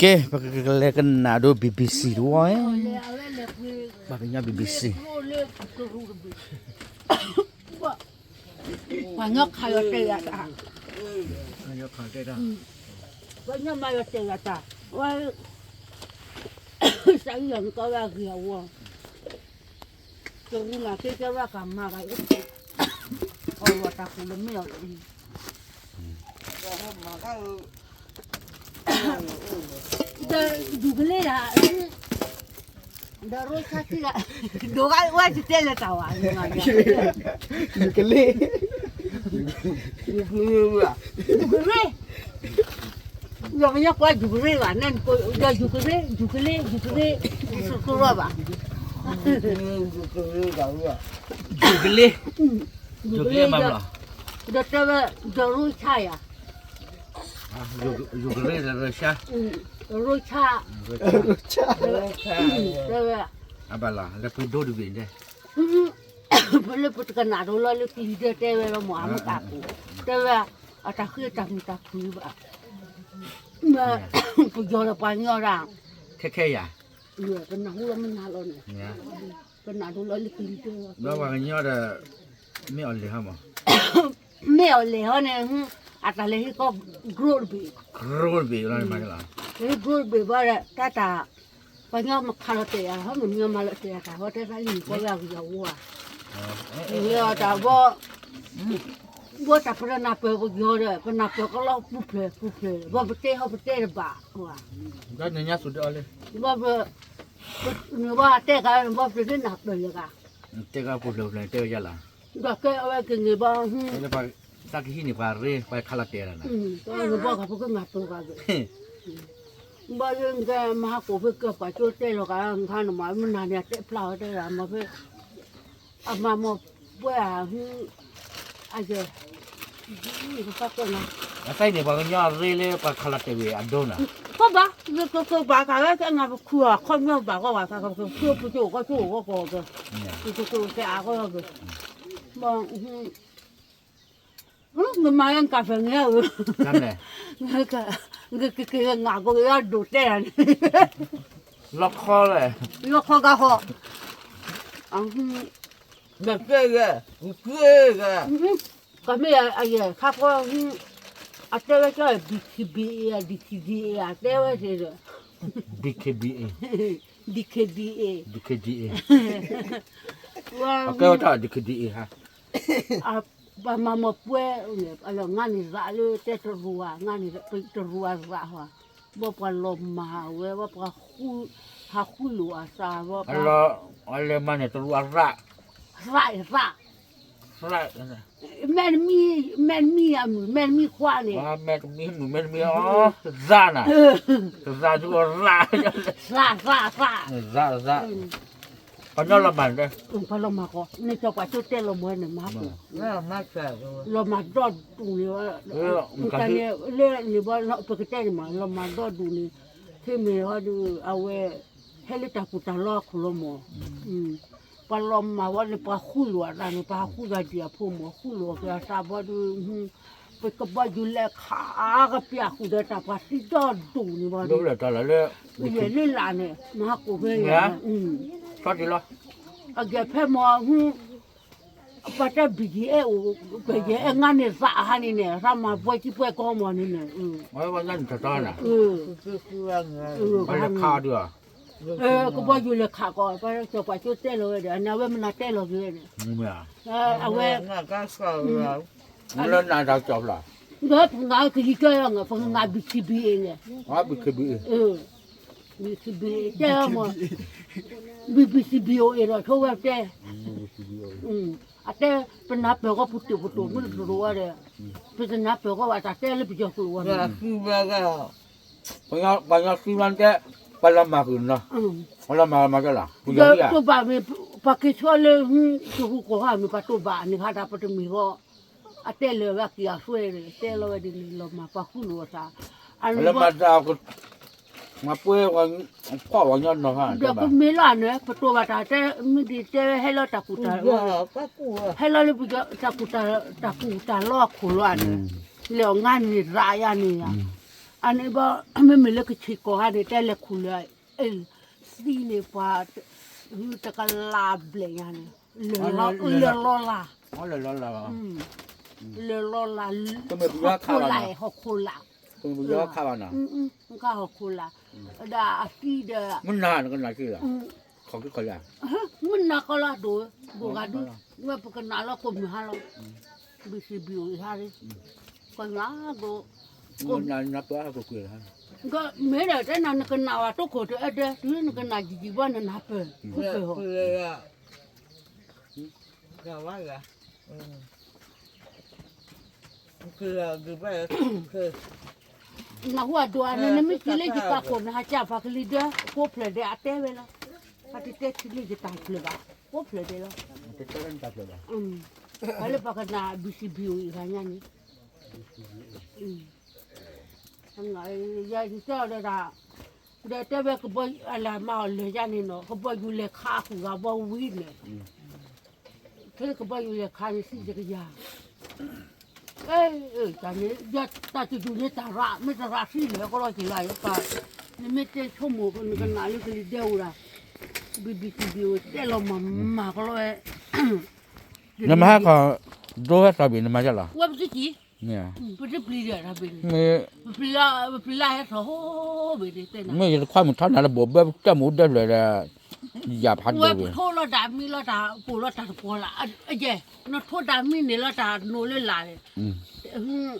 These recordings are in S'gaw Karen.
ကဲ ပကလဲၤကနၣ်ဒိ BBC တဝီ, ပှၤကညီ BBC ပှၤညီခးယီၤတဲာ်ယၤတၢ်, ပှၤညီမၤယီၤတဲာ်ယၤတၢ်, ဝဲ စးယီၤနကီၢ်ဝဲအဂ့ၤအဝီ, တရူးနၤသ့ကဲဝဲကမၤဘၣ်, အီၣ်ဝဲတၢ်ပူၤလၢမ့ၢ်အီၤလၢ ဒီးယူၤကလ့ၢ်ဒၣ်, ဒီးရိဆါထံဒၣ်, ဒိးဂၤဝဲတတဲလၢတၢ်ဝဲ, ယူၤကလ့ၢ်, ယူၤကလ့ၢ်, ယကညီကွၢ်ယူၤကလ့ၢ်ဘၣ်, ဒီးယူၤကလ့ၢ်, ယူၤကလ့ၢ်, ယူၤကလ့ၢ်, ယူၤကလ့ၢ်ဘၣ်, ယူၤကလ့ၢ်, ယူၤကလ့ၢ်, ဒီးတဲဝဲ, ဒီးရိဆါယၤ ယူၤကရ့ၣ်ဒီးရၢၡါ, ရိၣ်ဆၣ်, တဲဝဲ, အဘၣ်လီၤ လၢပဒိတဘ့ၣ်ဒဲး, ပလၢပတကနၣ်ဒိလီၤလၢကျံဒဲးတဲဝဲလီၤမး အမ့ၢ်တၢ်ပူၤ, တဲဝဲ, အတၢ်ဃ့တၢ်မုာ်တၢ်ခုၣ်ဘၣ်, ပယီၤဒီးပှၤကညီဒၣ်, ခဲခဲယၤ, ပနၢ်ဟူလီၤမနုၤလီၤန့ၣ်, ပနၢ်ဒိလီၤလၢကျံဒဲး, ဒီးပှၤကညီဒီး, မ့ၢ်အီၤလဲၤဟီမး မ့ၢ်အီၤလဲၤဟီန့ၣ်, အတၢ်လဲၤဟ့ၣ်ကီၢ် growth တဘ့ၣ်, growth တဘ့ၣ်လီၤ, လဲၤဟ့ၣ် growth တဘ့ၣ်ဘၣ်ဒီး တၢ်တၢ်, ပှၤကညီမၤခးလီၤတဲာ်ယၤဟီ မ့ၢ်မၤလီၤတဲာ်ယၤတၢ်ဟီ တဲသးလံနကီၢ်ဝဲအဂ့ၤအဝါ, မ့ၢ်အီၤတၢ်ဘီ, ဘီတၢ်ပနၢ်ပၢၢ်ပယီၤဒီး ပနၢ်ပၢၢ်ကလီပူၤဖျဲးပူၤဖျဲး ဘီပတဲဟီပတဲတဘၣ်, ဘီပ, နဘီတဲကါ နဘီပတဲနၢ်ပၢၢ်ယကါ, တဲကါပူၤဖျဲးပူၤဖျဲးတဲဝဲယါလီၤ, ဒီးကဲအဝဲက့ၤန့ၣ်ဘီ, သးကဟံးန့ၢ်ပှၤရ့ ပှၤခးလီၤတဲာ်လီၤနၤ, နဘီကပကနၢ်ပၢၢ်ဂၤဂ့ၤ, ဘီယကဲမၤဟးကိာ်ဖဲကၢပှၤကၠိတဲလီၤဂၤ ခါနမၤမနုၤန့ၣ် အတဲဖျါဝဲတဲလီၤမၤဖဲ, အမၤမီၢ်ပှဲၤဧါ, အယဲၢ်, ကဖးကၢနၤ, အသးန့ၣ် ပှၤကညီရ့လၢပှၤခးလီၤတဲာ်ဝဲအဒိနၤ, ကဘၣ်, ကကဘၣ်ကးဝဲကဲနၤပခူၣ်အခီပညီဘၣ်ကီဘၣ် ကကဖျိပကၠိၣ်ကီၢ်ကၠိၣ်ကီၢ်ကီၢ်ကဲ, ကကဲအါကီၢ်ကဲ, မ့ၢ် နမၤလၢနကၢ်ဖဲန့ၣ်ဧၢ, နကက့ၤက့ၤငါ်ကိးက့ၤအဒိၣ်တဲလၢန့ၣ်, လီခီလဲၣ်, လီခီကါဃီ, ကမ့ၢ်, ခါဃီ, အတဲဝဲကၠီ DKBA, DKBA အတဲဝဲသ့ၣ်ဒီး, DKBA, DKBA, DKBA, အကဲဝဲတၢ် DKBA ဟါ ပှၤမၤမီၢ်ပှဲၤ, အလီၤငါန့ၣ်ရးလၢတဲတရူးဧါ, ငါန့ၣ်တရူးဧါရးဟီ, ဘၣ်ပှၤလီၤမၢ်ဝဲ, ဘၣ်ပှၤ, ဟးဃုလိာ်အသး, အလဲၤမၤန့ၣ်တရူးအရး, ရးရး, ရး, မ့တမံ, မ့တမံအမုၣ်, မ့တမံခွါန့ၣ်, မ့တမံမုၣ်, မ့တမံအီၤ, ရးနၤ, ရး, ရး, ရး, ရး, ပှၤညီလီၤမၢ်န့ၣ်, ပှၤလီၤမၢ်ဃီ, န့ၣ်ကၠီပှၤကၠိတဲလီၤမၢ်န့ၣ်မၤ, လီၤမၢ်ဒီဒူၣ်န့ၣ်, တၢ်န့ၣ်လၢန့ၣ်ဘီ, ပကတဲန့ၣ်မး လီၤမၢ်ဒီဒူၣ်န့ၣ်, ဖဲမ့ၢ်ဟီဒီး အဝဲ, ဟဲလၢတၢ်ကူၣ်တၢ်လီအခိၣ်လီၤမၢ်, ပှၤလီၤမၢ်ဝဲန့ၣ် ပှၤဃုလိာ်အသးန့ၣ် ပှၤဃုဂၤဒံးအဖိမၢ် ဃုလိာ်အသးဘီဒီး, ပကဘီယူၤလဲၤခးကပျၢ်ဃုာ်ဒီးတၢ်ပှၤသံဒီဒူၣ်န့ၣ်ဘီဒီး, ယဲၢ်လၢလာ်န့ၣ် မၤဟးကိာ်ဖဲယဲၢ်, အဂဲၤဖဲမၢ်, ပှၤတဲ BGF အိၣ်, ပယဲၢ်အဲၣ်ငါန့ၣ်သးဟါန့ၣ်န့ၣ် သးမၤပှဲၤကံပှဲၤကီမၢ်န့ၣ်န့ၣ်, ကဘီယူၤလဲၤခးကီး ပှၤကၠီပှၤကၠိတဲလီၤဝဲဒီး အန့ၣ်အဝဲမနုၤတဲလီၤက့ၤဝဲန့ၣ်, အဝဲ, လၢနၤတၢ်ကၠီဖျါ, ဒီးပကနၣ်ကယံၤကၢလီၤ ပကနၣ် BCBA န့ၣ်, BCBA တဲမၢ်, BCBA ဒီးဆိဝဲတဲ, အတဲ, ပနၢ်ပၢၢ်ကီၢ်ပူၤတိၢ်ပူၤတိၢ်မုၢ်တရိၤဝဲဒီး, ပတနၢ်ပၢၢ်ကီၢ်ဘၣ်တၢ်တဲလၢပယီၤကျိာ်ဝဲန့ၣ်, ပှၤကညီသံမးတဲ, ပှၤလီၤမၢ်ဃုာ်နီၤ, ပှၤလီၤမၢ်မၤကလီၤ, တိၢ်ဘၣ်မ့ၢ်, ပှၤက့ၤဆှၢလၢ, တဟူးကိာ်ဃီမ့ၢ်ပှၤတိၢ်ဘၣ်န့ၣ် ဟးဒၣ်ပတမ့ၢ်ဃီ, အတဲလၢာ်ဝဲက့ၤအသွဲန့ၣ် တဲလီၤဝဲဒ်န့ၣ် လီၤမၢ်ပှၤဃုလိာ်အသး, အလၢမၤတၢ်, မၤပှဲၤ, ဖီၣ်ပှၤကညီနီၤဟါ, ဒီးပမ့ၢ်လီၤန့ၣ် ပတိၢ်ဘၣ်တၢ်တဲ, မ့ၢ်ဒ်တဲဟဲလီၤတၢ်ကူၣ်တၢ်, ဟဲလီၤလၢပယီၤတၢ်ကူၣ်တၢ်, တၢ်ကူၣ်တၢ်လီအခိၣ်လီၤန့ၣ်, လဲၤအီၤငါန့ၣ်ရးယၤန့ၣ်ယၤ, အန့ၣ်ဘၣ် မ့မ့ၢ်လၢကဆံးကိာ်ဟါန့ၣ် တဲလဲၤခူၣ်လၢ သံန့ၣ်ပှၤ တကလးဘျဲၣ်ညါန့ၣ် လၢာ်လီၤလၢ်, လၢာ်လီၤလၢ်, ဟီၣ်ခိၣ်လာ်, ဟီၣ်ခိၣ်လာ်, ဟီၣ်ခိၣ်လာ်, မုၢ်နၤကနၣ်က့ၤလီၤ, မုၢ်နၤကီလီၤဒိၣ်, ဒိၣ်ဂၤဒု, ဝဲပကနၣ်လီၤကိးမုၢ်ဟါလီၤ, ဘံၣ်စံးဘံၣ်အိၣ်ဟါ, ကနၣ်ဒိၣ်, မ့ၢ်ဒီးတဲနၤနကနၣ်ဝဲတိခိၣ်တအဲၣ်ဒၢ, တုၤနကနၣ်ယံာ်ယံာ်ဘၣ်နနၢ်ပၢၢ်, နၢ်ဟူအဒိၣ်အန့ၣ် နမ့ၢ်စံးလၢယပာ်ခိၣ် နဟးကၢ်ပှၤကလံၤဒၢ ကိးဖျၢၣ်ဒဲးအတဲဝဲလီၤ, အတတဲထံလၢယတၢ်ဖျၢၣ်ဘၣ်, ကိးဖျၢၣ်ဒဲးလီၤ, ပှၤလၢပှၤကနၣ် ဘံၣ်စံးဘံၣ်အိၣ်အံၤဂၤညါန့ၣ် ယတဲအီၤဒီး ဒီးတဲဝဲကဘီအလၢမၤအီၤလၢာ်ယါန့ၣ်နီၤ ကဘီယူၤလဲၤခးအဃုာ်ဂၤဘီဝံၤန့ၣ်, ခဲကဘီယူၤလဲၤခးန့ၣ်သံယကယၤ, တၢ်န့ၣ် ယတၢ်တဒူၣ်န့ၣ်တၢ်ရၣ် မ့ၢ်တရၣ်သံလဲၤကီလီၤက့ၤလၢယပၢ်, နမ့ၢ်တဲဆိကမိၣ်နကနၣ်လၢကလံၤဒဲအိၣ်ဒၣ်, ဘံၣ်ဘံၣ်ဘံၣ်ဘံၣ်အိၣ်တဲလီၤမၤမၤကီလီၤဝဲ နမၤဟါခီ ဒိဟဲသီဘ့ၣ်နမၤယါလီၤ, ဝဲပတကံ, ပတပျံၤဒီးတၢ်ဘ့ၣ်န့ၣ်, ပပျံၤလၢဟဲထီၣ်ဟိဘ့ၣ်န့ၣ်တဲနၤ, မ့ၢ်ယတခွါမုၢ်ထီနၤလၢဘိၣ်ဘၢပတၢ်မူဒၢဖျၢၣ်ဒီး, ယၢ်ဖးဒိၣ်ဝဲ, ဝဲပထိလီၤတၢ်မံလီၤတၢ်ပိာ်လီၤတၢ်တပီၤလၢ, ယဲ, နထိတၢ်မံန့ၣ်လီၤတၢ်နိလၢလာ်န့ၣ်,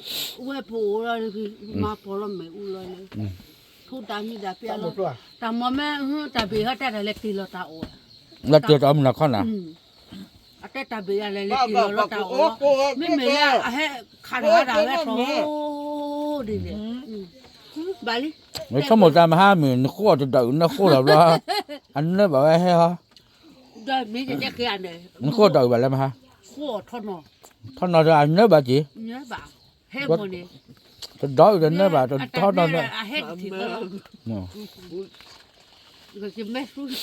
ဝဲပအိၣ်လီၤ, မၤပီၤလီၤမ့ၣ်အူလီၤန့ၣ်, ထိတၢ်မံဒၣ်ပျၢ်လီၤ, တၢ်မၤမ့ၢ်, တၢ်ဘ့ၣ်ဟဲတဲတၢ်လဲၤတ့ၢ်လီၤတၢ်အီၣ်, လၢတ့ၢ်တၢ်အီၣ်မုၢ်နၤခီနၤ အတဲတၢ်ဘ့ၣ်ယၤလဲၤလဲၤတ့ၢ်လီၤလီၤတၢ်အီၣ်, မ့မ့ၢ်လၢအဟဲခးတၢ်ဝဲဒၣ်ဝဲထီၣ်, ဒ်န့ၣ်, ဘၣ်လံ, နဆိကမိၣ်တၢ်မဟါမ့ၢ် နဃိအီၤတဒၣ်အုး နဃိလီၤဘျီ, အနၢဘၣ်ဝဲဟဲဟီ, ဒီးမ့ၢ်ယတဲက့ၤန့ၣ်, နဃိတဒၣ်အုးဘၣ်လၢမဟါ, ဃိအီၤထီနီၤ, ထီနီၤဒီးအနၢဘၣ်က့ၤ, ဟဲမ့ၢ်န့ၣ်, တဒၣ်အုးတနၢဘၣ် တထီနီၤ, အဟဲတထံၣ်ဃီလီၤ, ကမဲ, ပှၤ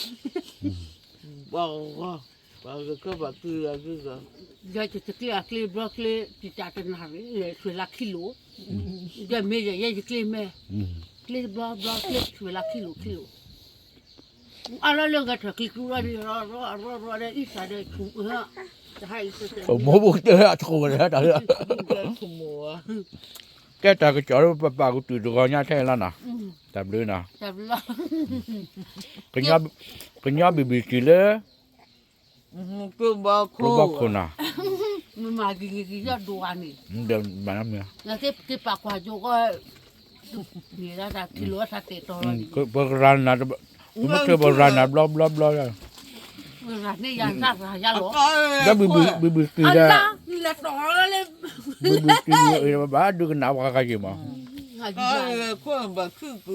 ကဘၣ်ကုၢ်လီၤ, ဒီးယတကျ့အကျ့ဘျီကျ့ တံာ်တာ်တနၣ်ရံၣ် လဲၤဆွဲလၢခံလိာ်, ဒီးမ့ၢ်ယဲ ယဲယကျ့မဲာ်, ကျ့ဘျီဘျီကျ့ဆွဲလၢခံလိာ်ခံလိာ်, အါလီၤလၢဂဲၤထၢၣ်ကျံကျူလီၤဒီး ရီရီရီဒီး အံသၣ်ဒီးဆူၣ်, ဆိမိၣ်ဘိကတၢၢ်အဆိကမိၣ်တၢ်, ကဲတၢ်ကစီၣ်လၢပပာ်ကတုာ်တဂီၤညါထဲလီၤနီၤ, တၢ်ဘျုးနီၤ, ကညီဘံၣ်ဘံၣ်စံးလၢ ကျိဘီခိၣ်နီၤ, မၤက့ၤက့ၤက့ၤယီၢ်ဒိၣ်ဂၤန့ၣ်, ဒီးမၤမ့ၢ်, က့ၤပာ်ကွၢ်ကၠိကီ, န့ၣ်ဒၣ်တၢ်ထံၣ်လိာ်အသးတဲာ်တီၤလီၤန့ၣ်, ပကရၤနၤ, ပမ့ၢ်ထၢပရၤနၤဘျီဘျီဘျီ, ရၤန့ၢ်ယၤတၢ်ရၤယါလီၤ, ဒီးဘံၣ်ဘံၣ်စံးဒီး, ဘံၣ်ဘံၣ်စံး, ဘၣ်ဒုးကနၣ်ပှၤဂၤက့ၤမး, ဘၣ်ခု